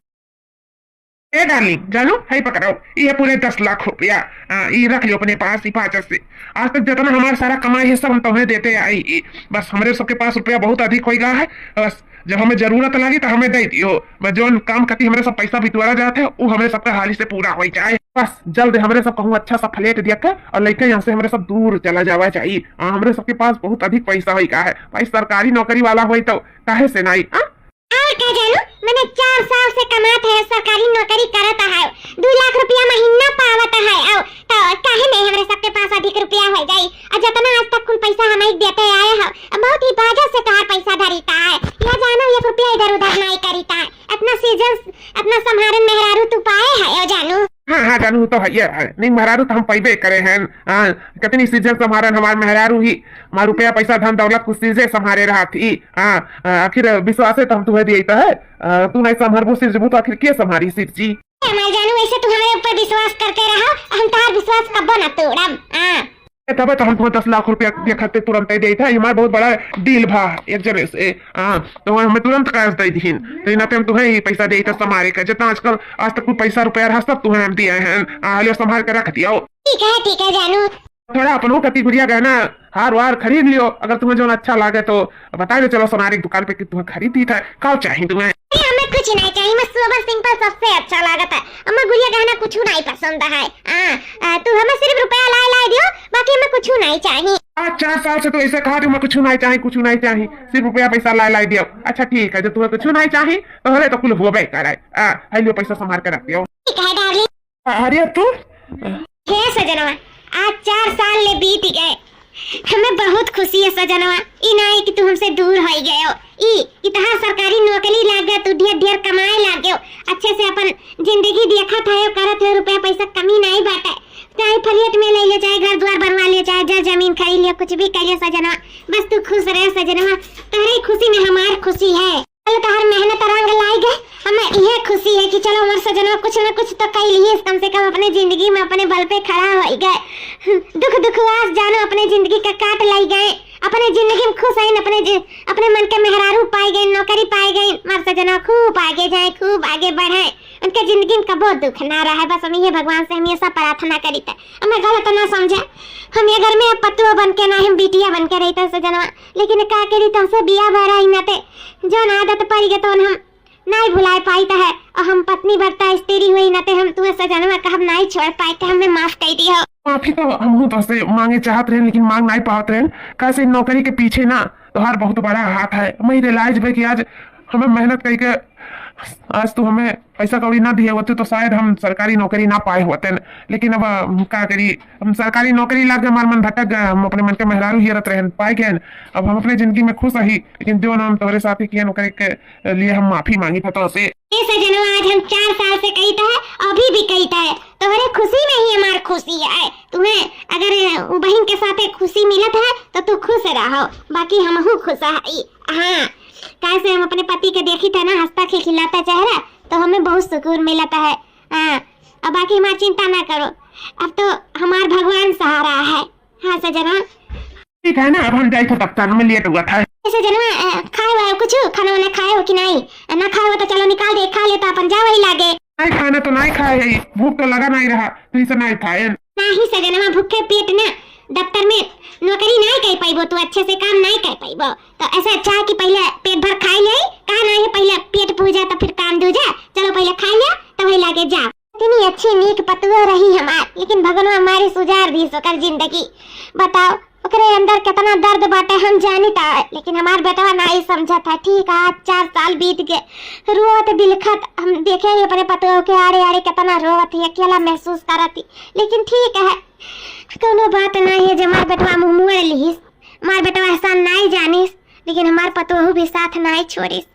ए darling, जानू, है पकड़ो, ये पूरे दस लाख रुपया, आ, ये रख लियो अपने पास हिफाजत से। आज तक जितना हमारा सारा कमाई है सब हम तुम्हें देते आई। बस हमारे सबके पास रुपया बहुत अधिक हो गया है, बस जब हमें जरूरत लागी तो हमें दे दियो, बस जौन काम खातिर हमरे सब पैसा बिटोरा जात है, वो हमरे सबका हाली से पूरा हो जाए। बस जल्द हमरे सब कहूँ अच्छा सा flat देख के और लइके यहाँ से हमरे सब दूर चला जावा चाहिए। हाँ, हमरे सबके पास बहुत अधिक पैसा होई का है भाई, सरकारी नौकरी वाला होई तो काहे से नहीं, हाँ? और का जानू, मने चार साल से कमात है, सरकारी नौकरी करत है, दो लाख रुपया महीना पावत है, और तो काहे नहीं हमरे सबके पास अधिक रुपया हो जाई? और जितना आज तक कुल पैसा हम ही देते आए हैं, बहुत हिफाजत से तोहार पैसा धरीता है। या जानू, एक रुपया इधर उधर नहीं करीता है। इतना सीजन, इतना संभारन मेहरारू तू पाए है, यो जानू। हाँ, हाँ, जानू, तो है, ये है। नहीं, मेहरारू तो हम पैबे करे हैं। हाँ, कितनी सीजन संभारन हमार मेहरारू ही। हमार रुपया, पैसा, धन, दौलत कुछ चीजें संभारे रहा थी। हाँ, आ, आखिर विश्वास है तो हम तुम्हें दिए तो है। आ, तू नहीं संभारबू, सिरजबू तो आखिर के संभारी, सिरजी? हमार जानू, ऐसे तू हमारे ऊपर विश्वास करते रहो, हम तोहार विश्वास कब्बो ना तोड़ब। हाँ। ए, तबे तो हम तुम्हें दस लाख रुपया के खातिर तुरंत दे देता है। हमार बहुत बड़ा deal भा एक जने से। हाँ, तो हमें तुरंत cash दे दीहिन। तो इनाते हम तुम्हें ही पैसा दे देता संभारे का। जितना आजकल, आज तक कोई पैसा रुपया रहा, सब तुम्हें हम दिए हैं। आ, लियो, संभाल के रख दियो। ठीक है, ठीक है जानू। थोड़ा अपनो कति गुड़िया गहना, हार वार खरीद लियो, अगर तुम्हें जौन अच्छा लागे तो। बताए दे, चलो सोनारी की दुकान पे कि तुम्हें खरीदी था, का चाही तुम्हें? अरे, हमें कुछ नहीं चाहिए, मैं सोबर simple सबसे अच्छा लागत है। हमें गुड़िया गहना कुछ नहीं पसंद है। हाँ, आ, तू हमें सिर्फ रुपया लाए लाए दियो, बाकी हमें कुछ नहीं चाहिए। आज चार साल से तो ऐसे कहा, तुम्हें कुछ नहीं चाहिए, कुछ नहीं चाहिए, सिर्फ रुपया पैसा लाए लाए दियो। अच्छा ठीक है, जब तुम्हें कुछ नहीं चाहिए तो हरे तो कुल होबे करे। आ, है लियो, पैसा संभाल के रख दियो। ठीक है darling। अरे तू? हे सजनवा, आज चार साल ले बीत गए। हमें बहुत खुशी है सजनवा, ई नाई कि तू हमसे दूर होई गयो। ई, ई तहार सरकारी नौकरी लाग गए, तू ढेर ढेर कमाए लाग गयो, अच्छे से अपन जिंदगी देखत है, करत है, रुपया पैसा कमी नहीं बाटे। चाहे flat में ले ले, चाहे घर द्वार बनवा ले, चाहे जर जमीन खरीद ले, कुछ भी कर ले सजनवा, बस तू खुश रहे सजनवा। तोहरे खुशी में हमार खुशी है। चलो, तोहर मेहनत रंग लाई गए, हमें इहे खुशी है कि चलो, हमार सजनवा कुछ न कुछ तो कई लिए, कम से कम अपने जिंदगी में अपने बल पे खड़ा होई गए। दुख दुख आस जानो, अपने जिंदगी का काट लाई गए, अपने जिंदगी में खुश हैं, अपने जि-, अपने मन के मेहरारू पाए गए, नौकरी पाए गए, हमार सजनवा खूब आगे जाए, खूब आगे बढ़े, उनके जिंदगी में कबो दुख ना रहे। बस हम इहे भगवान से हमेशा प्रार्थना करी थे, हमें गलत ना समझे, हम ये घर में अब पतुआ बन के ना, हम बिटिया बन के रही थे सजनवा, लेकिन का करी, तुमसे बिया भरा ही ना थे, जौन आदत पड़ गए तो हम नाई भुलाए पाइत है, और हम पत्नी भरता स्त्री हुई नाते हम तुम्हें सजनवा कहब नाई छोड़ पाइत है, हमें माफ कर दियो। माफी तो हम हूँ तोसे मांगे चाहत रहे, लेकिन मांग नाई पावत रहे, कैसे नौकरी के पीछे ना तोहार बहुत बड़ा हाथ है। मैं realize भई कि आज हमें मेहनत करके आज तू हमें पैसा कौड़ी ना दिए होते तो शायद हम सरकारी नौकरी ना पाए होते न। लेकिन अब हम का करी, हम सरकारी नौकरी लाग हमार मन भटक गए, हम अपने मन के मेहरारू हियरत रहन पाए गए। अब हम अपने जिंदगी में खुश रही, लेकिन जो ना हम तोहरे साथी किए ओकरे के लिए हम माफी मांगी था तोसे। ए सजनवा, आज हम चार साल से कही था, अभी भी कही था, तोहरे खुशी में ही हमार खुशी है। तुम्हें अगर उ बहिन के साथे खुशी मिलत है तो तू खुश रहो, बाकी हमहू खुश है। हाँ, काहे से हम अपने पति के देखी था ना, हंसता खिलखिलाता चेहरा, तो हमें बहुत सुकून मिलता है। हाँ, अब बाकी हमार चिंता ना करो, अब तो हमार भगवान सहारा है। हाँ सजनवा। ठीक है ना, अब हम जाई तो दफ्तर में लेट हुआ था। ए सजनवा, अ, खाए वाए कुछ खाना वाना खाए हो कि नहीं? अ, ना खाए हो तो चलो निकाल दे, खा ले तो अपन जा वही लागे। नहीं खाना तो नहीं खाए है, भूख तो लगा नहीं रहा, तो इसे नहीं खाए। नहीं सजनवा, भूखे पेट ना दफ्तर में नौकरी नहीं कर पाइबो, तू अच्छे से काम नहीं कर पाइबो। तो ऐसे अच्छा है कि पहले पेट भर खाई ले, कहा नहीं है पहले पेट पूजा तो फिर काम दूजा। चलो पहले खाई ले, तो वही लागे जा। इतनी अच्छी नीक पतुआ रही हमार, लेकिन भगवान हमारी सुजार दी ओकर जिंदगी। बताओ, ओकरे अंदर कितना दर्द बाटे हम जानी ता, लेकिन हमार बेटवा नाई समझत है। ठीक है, आज चार साल बीत गए, रोवत बिलखत हम देखे ही अपने पतुआ के आड़े आड़े कितना रोवत ही, अकेला महसूस करत ही, लेकिन ठीक है, कोनो बात नहीं है, जो हमार बेटवा मुंह मोड़ लिहिस, हमार बेटवा एहसान नाई जानिस, लेकिन हमार पतोहू भी साथ नाई छोड़िस।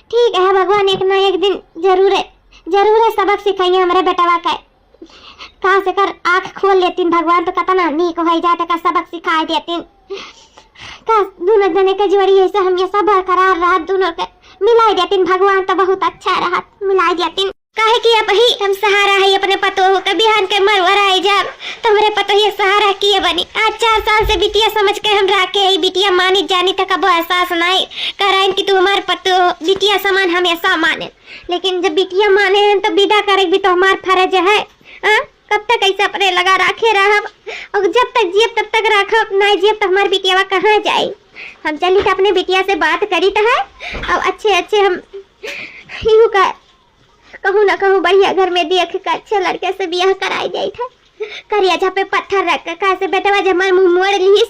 ठीक है, भगवान एक ना एक दिन जरूर, जरूर सबक सिखाइए हमरे बेटवा के। काश एकर आँख खोल लेतिन भगवान, तो कितना नीक हो जाए, एकर सबक सिखाए देतिन। काश दोनों जने के जोड़ी ऐसे हमेशा बरकरार रहा, दोनों के मिलाई देतिन भगवान, तो बहुत अच्छा रहा, मिलाई देतिन। काहे कि अब ही हम सहारा है अपने पतोह के, बिहान के मरवर आई जाब, तो हमरे पतोहिया सहारा किए बनी। आज चार साल से बिटिया समझ के हम राखे ही, बिटिया मानी जानी तो कबो एहसास नाई कराइन कि तू हमार पतोह, बिटिया समान हमेशा माने। लेकिन जब बिटिया माने हैं तो विदा करे भी तो हमार फर्ज है। हाँ? कब तक ऐसे अपने लगा राखे रहब? और जब तक जियब तब तक राखब, नाई जियब तो हमार बिटियावा कहाँ जाई? हम चली त अपने बिटिया से बात करी त है, और अच्छे अच्छे हम इहू का कहूँ ना कहूँ बढ़िया घर में देख के अच्छे लड़के से बियाह कराई जाई था। करिया झा पे पत्थर रख के, काहे से बेटवा जब हमार मुँह मोड़ लिहिस,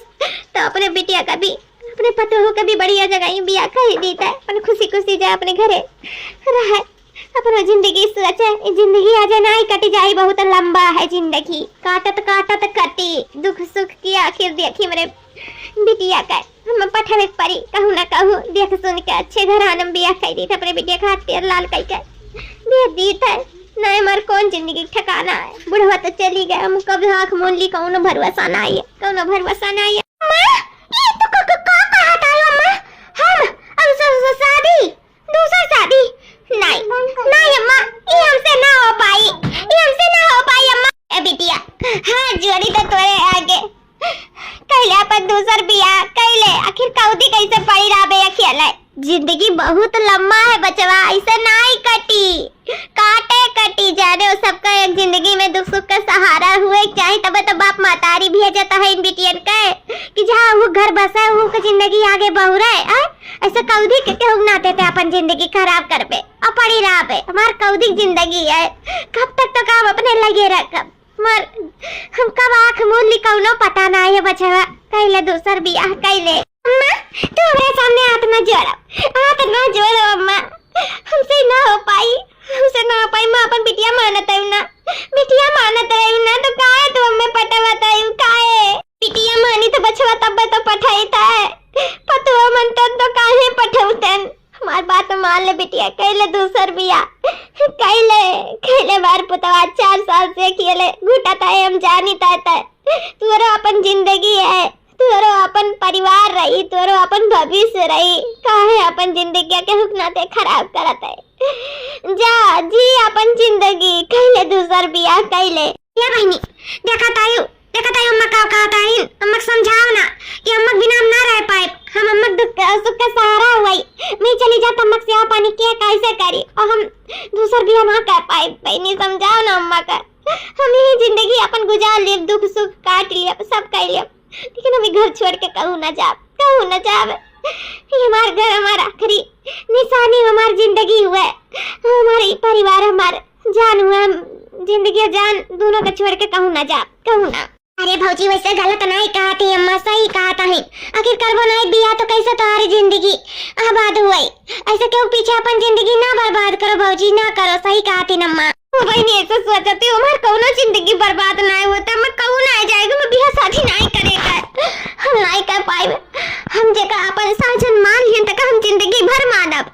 तो अपने बिटिया का भी, अपने पतोह का भी बढ़िया जगह ही बियाह कर दी था। अपन खुशी खुशी जाए अपने घरे रहे, अपनो जिंदगी सोचे। ई जिंदगी आज नाई कटी जाई, बहुत लंबा है जिंदगी। काटत काटत कटी, दुख सुख की आखिर देखी मेरे बिटिया का। हम पठावे के परी, कहूँ ना कहूँ देख सुन के अच्छे घरान में बियाह कर दी था, अपने बिटिया का हाथ पैर लाल कर के दे दी था। नहीं मर कौन जिंदगी के ठिकाना है, बुढ़वा तो चली गए, हम कब आँख मून ली, कौनो भरोसा ना आइए, कौनो भरोसा ना आइए। माँ, ये तो क-, क-, का कहत आयो माँ? हम अब स-, स-, शादी, दूसर शादी? नहीं, नहीं अम्मा, ये हमसे ना हो पाई, ये हमसे ना हो पाई अम्मा। ए बिटिया, हाथ जोड़ी तो तोरे आगे, कैले अपन दूसर बियाह कैले, आखिर कौदी कैसे पड़ी रहबे अकेले? जिंदगी बहुत लम्बा है बचवा, ऐसे नाई कटी, काटे कटी। जाने वो सबका एक जिंदगी में दुख सुख का सहारा हुए के चाही, तबे तो बाप महतारी भेजत है इन बिटियन के कि जहाँ वो घर बसा है, वो के जिंदगी आगे बहुरे, हैं? ऐसे कौदी के केहू के नाते ते अपन जिंदगी खराब करबे और पड़ी रहबे। हमार कौदी के जिंदगी है, कब तक तो काम अपने लगे रखब? मर हम कब आँख मून ली कौनो पता ना है बचवा। कैले दूसर बियाह कैले। अम्मा, तू हमरे सामने हाथ ना जोड़ो, हाथ ना जोड़ो अम्मा, हमसे ना हो पाई, हमसे ना हो पाई। मैं अपन बिटिया मानत हूँ ना, बिटिया मानत हूँ ना, तो काहे तू हमें पटवत हूँ, काहे? बिटिया मानी तो बचवा तब तो पठाई था, पतुआ मन तो, तो काहे पठौतन? हमार बात मान ले बिटिया, कैले दूसर बियाह, कैले, कैले बार पुतवा चार साल से अकेले घुटत है, हम जानी ता, ता। तुहरो अपन जिंदगी है, तुहरो अपन परिवार रही, तुहरो अपन भविष्य रही, काहे अपन जिंदगी के हुक नाते खराब करत है? जा, जी अपन जिंदगी, कैले दूसर बियाह कैले। या बहिनी, देखा तायू, देखा ताई, अम्मा का कहत हईन, अम्मा के समझाओ ना कि अम्मा के बिना हम ना रह पाइब। हम अम्मा के दुख सुख का सहारा हुई। मैं चली जात अम्मा के सेवा पानी के कैसे करी और हम दूसर बियाह ना कर पाइब। बहिनी समझाओ ना अम्मा का। हम यही जिंदगी अपन गुजार लेब, दुख सुख काट लेब, सब कर लेब, लेकिन हम ई घर छोड़ के कहूँ ना जाब, कहूँ ना जाब। ये हमार घर, हमार आखिरी निशानी, हमार जिंदगी हुए, हमार ई परिवार, हमार जान हुए। हम जिंदगी और जान दोनों के छोड़ के कहूँ ना जाब, कहूँ ना। अरे भौजी, वैसे गलत नाई कहत ही अम्मा, सही कहत ही। आखिर करबो नाई बियाह तो कैसे तोहारी जिंदगी आबाद हुई? ऐसे केहू पीछे अपन जिंदगी ना बर्बाद करो भौजी, ना करो, सही कहत ही अम्मा। ओ बहिनी, ऐसे सोचती हूँ, हमार कौनो जिंदगी बर्बाद नाई होता, मैं कहूँ ना जाएगी, मैं बियाह शादी नाई करेगा, हम नाई कर पाए। हम जेका अपन साजन मान लिहन, तका हम जिंदगी भर मानब।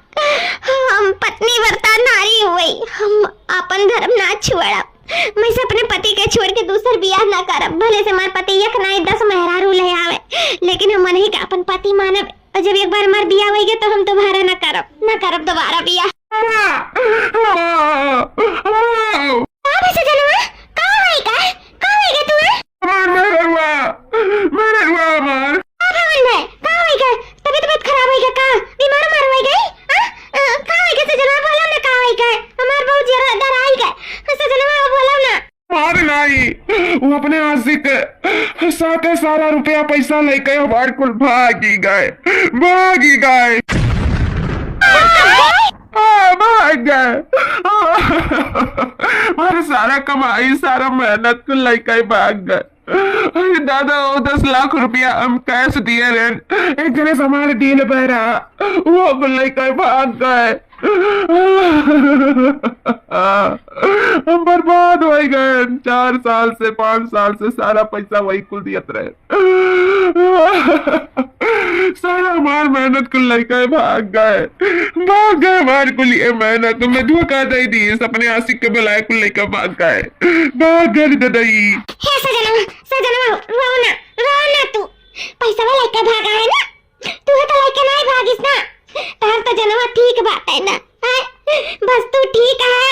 हम पत्नी व्रता नारी हुई, हम अपन धर्म ना छोड़ब। मैं से अपने पति के छोड़ के दूसर बियाह ना करब। भले से हमार पति एक नाई दस मेहरारू ले आवे, लेकिन हम उन्हीं का अपन पति मानब। और जब एक बार हमार बियाह होई गए, तो हम दोबारा ना करब, ना करब दोबारा बियाह। का भइल सजनवा? का होई का? का होई गा तू, हैं? हमार मेहररुआ, मेहररुआ हमार। का भवन भाई? का होई गा? तबीयत, तबीयत खराब होई गा का? बीमार उमार होई गई? हाँ? अ, का होई गा सजनवा? बोलो ना का होई गा? हमार बहुत जरा डराई गा। सजनवा बोलो ना। मार नाई, वो अपने आशिक साथे सारा रुपया पैसा लेके हमार कुल भागी गए, भागी गए। हाँ, भाग गए। हमारे सारा कमाई, सारा मेहनत कुल लेके भाग गए। अरे दादा, वो दस लाख रुपया हम cash दिए रहे, एक जने से हमारे deal भय रहा, वो कुल लेके भाग गए। हम बर्बाद हो गए। चार साल से, पाँच साल से सारा पैसा वही कुल दियत रहे। सारा हमार मेहनत कुल लइका भाग गए, भाग गए हमार कुल ये मेहनत। मैं धोखा दे दी, अपने आशिक के बुलाए कुल लइका भाग गए, भाग गए रे ददई। हे सजनवा, सजनवा, रो ना, रो ना तू। पैसा वाला लइका भागा है ना, तू है तो लइका नहीं भागिस ना। तार तो जनवा ठीक बात है ना, हैं? बस तू ठीक है,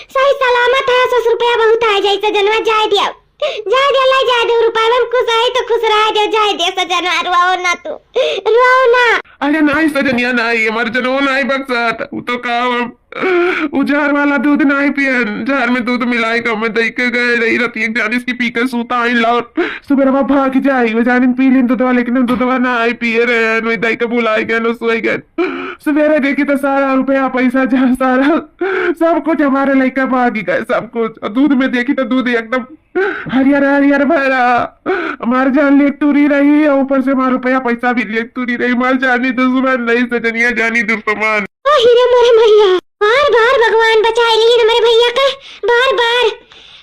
सही सलामत है, सौ रुपया बहुत आ जाए सजनवा, जाए दिया। जाए दे, लाई जाए दे, रुपया में खुश आई तो खुश रह दे, जाए दे सजनवा, रुआओ ना तू, रुआओ ना। अरे नाई सजनिया नाई, हमारे जनवा नाई बक्सत, वो तो काम हम उ जहर वाला दूध नाहीं पियन, जहर में दूध मिलाई के हमें दई के गए रही। रतिया के जानिस कि पी के सूता आइन लाउर, सुबेरवा भाग जाई। उ जानिन पी लिन दूधवा, लेकिन हम दूधवा नाहीं पिए रहे, वही दई के भुलाई गए, सोई गए। सुबेरे देखी तो सारा रुपया पैसा, जहाँ सारा, सब कुछ हमारे लइका भागी गए, सब कुछ। और दूध में देखी तो दूध एकदम हरियर हरियर भरा। हमार जान लेक तुरी रही और ऊपर से हमार रुपया पैसा भी लेक तुरी रही। हमार जानी दुश्मन नहीं, सजनिया जानी दुश्मन। ओ हीरे मोरे मैया, बार बार भगवान बचाए ली हमरे भैया का, बार बार।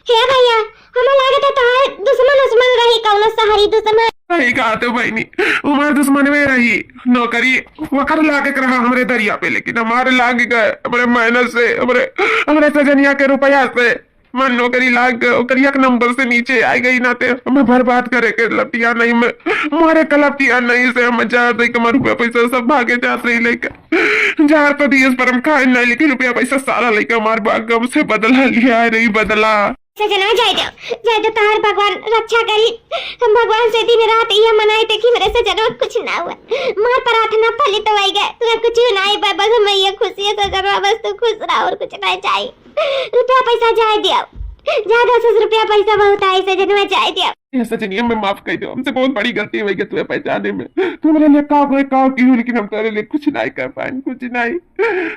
हे भैया, हमें लागत है तोहार दुश्मन उस्मन रही, कौनो शहरी दुश्मन। सही कहा तो बहनी, हमार दुश्मन में रही नौकरी, वकर लागे के रहा हमरे दरिया पे, लेकिन हमारे लाग गए, हमरे मेहनत से, हमरे, हमरे सजनिया के रुपया से। मन नौकरी लाग गए, ओकर एक नंबर से नीचे आ गई, नाते हमें बर्बाद करे के लपटिया नहीं, मैं मारे के लपटिया नहीं से हम जहर दे के हमार रुपया पैसा सब भागे जात रही लेके। जहर तो दिए पर हम खाए नहीं, लेकिन रुपया पैसा सारा लेके हमार बाग हमसे बदला लिया रही, बदला। सजना, जाए दो, जाए दो, तोहार भगवान रक्षा करी। हम भगवान से दिन रात ये मनाई थे कि मेरे सजना कुछ ना हुआ, मार प्रार्थना फलित हो गए, तुम्हें कुछ नहीं बा, बस मैं ये खुशी है सजना, बस तू खुश रहो और कुछ नहीं चाहिए। रुपया पैसा जाए दिया, ज्यादा से रुपया पैसा बहुत है सजनवा, जाए दिया। ये सजनिया, मैं माफ कर दो, हमसे बहुत बड़ी गलती हो गई तुम्हें पहचाने में। तू मेरे लिए का कोई का की हो, लेकिन हम तेरे लिए कुछ नहीं कर पाए, कुछ नहीं।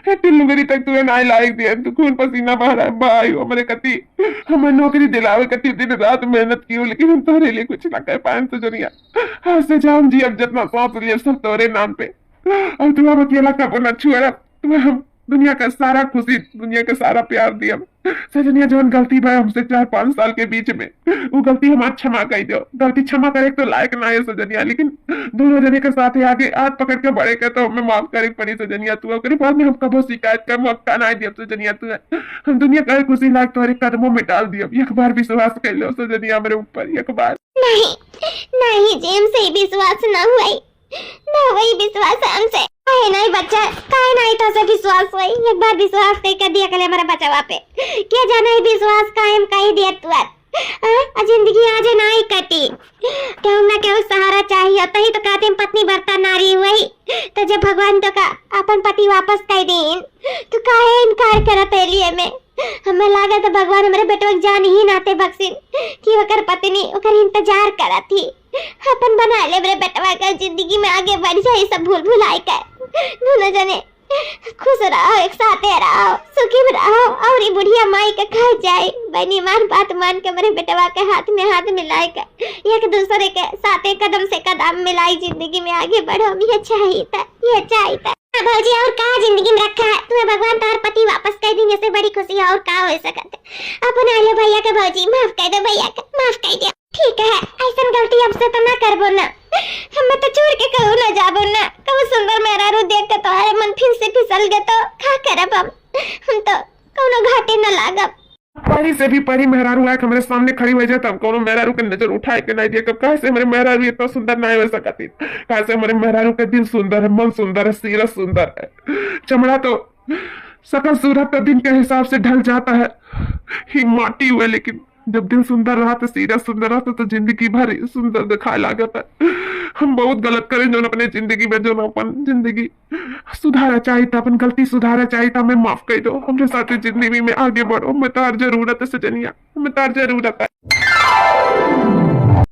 हे टिल्लू गरी तक तुम्हें नहीं लायक दिया, तू खून पसीना बहा रहा है भाई, हमरे कति, हमें नौकरी दिलावे कति दिन रात मेहनत की हो, लेकिन हम तेरे लिए कुछ ना कर पाए सजनिया। आज से जान जी, अब जितना सांस लिए सब तोरे नाम पे। अब तू हम अकेला कबो ना छुआ, तुम्हें हम दुनिया का सारा खुशी, दुनिया का सारा प्यार दिया। सजनिया, जौन गलती भा हमसे चार पाँच साल के बीच में, वो गलती हमार क्षमा कर दो। गलती क्षमा करे के तो लायक ना है सजनिया, लेकिन दोनों जने के साथ आगे हाथ पकड़ के बढ़े के तो हमें माफ करे के पड़ी सजनिया। तू ओकरे बाद में हम कबो शिकायत का मौका ना दिया सजनिया। तू, हम दुनिया का खुशी लायक तोहरे कदमों में डाल दिया। एक बार विश्वास कर लो सजनिया मेरे ऊपर, एक बार। नहीं, नहीं, जेम से ही विश्वास ना हुआ। ना वही विश्वास हमसे। काहे नहीं बच्चा, काहे नहीं तो से विश्वास हुई? एक बार विश्वास कई कर दिया कले हमारा बचावा पे। क्या जाना है विश्वास कायम कई दिया तू आज? हाँ? आ जिंदगी आज नहीं कटी। केहू ना केहू सहारा चाहिए, तही तो कहते हैं पत्नी व्रता नारी हुई। तो जब भगवान तो का अपन पति वापस कर दीन, तो काहे इनकार करत है लिए में? हमें लागत है भगवान हमरे बेटवा के जान ही नाते बख्शिन कि ओकर पत्नी ओकर इंतजार करत ही। अपन बना ले मेरे बेटवा का, जिंदगी में आगे बढ़ जाए, सब भूल भुलाए कर दोनों जने खुश रहो, एक साथे रहो, सुखी में रहो। और ये बुढ़िया माई का कह जाए, बहनी मार बात मान के मेरे बेटवा के हाथ में हाथ मिलाए कर एक दूसरे के साथे कदम से कदम मिलाई, जिंदगी में आगे बढ़ो। ये चाहिए था, ये चाहिए था। हाँ भौजी, और का जिंदगी में रखा है तुम्हें? भगवान तार पति वापस कर दीन, इससे बड़ी खुशी और का हो सकत है? अपना ले भैया के भौजी, माफ कर दो भैया के, माफ कर दो। ठीक है, ऐसन गलती अब से तो ना करबो ना। हमें तो छोड़ के कहूँ ना जाबो ना। कहूँ सुंदर मेहरारू देख के तोहरे मन फिर से फिसल गए तो का करब हम? हम तो कौनो घाटे न लागब। परी से भी परी मेहरारू आके हमरे सामने खड़ी हो जाए, तब कौनो मेहरारू के नजर उठाए के नहीं दिए। कब काहे से हमरे मेहरारू इतना सुंदर ना हो सकती? काहे से हमरे मेहरारू के दिल सुंदर है, मन सुंदर है, सीरत सुंदर है, चमड़ा तो सकल सूरत तो दिन के हिसाब से ढल जाता है, ही माटी हुए, लेकिन जब दिल सुंदर रहा तो सीरत सुंदर रहा तो जिंदगी भर ही सुंदर दिखाए लागत है। हम बहुत गलत करें जो अपने जिंदगी में, जो अपन जिंदगी सुधारा चाहिए था, अपन गलती सुधारा चाहिए था। हमें माफ कर दो, हमरे साथे जिंदगी में आगे बढ़ो। हमें तार जरूरत है सजनिया, हमें तार जरूरत है।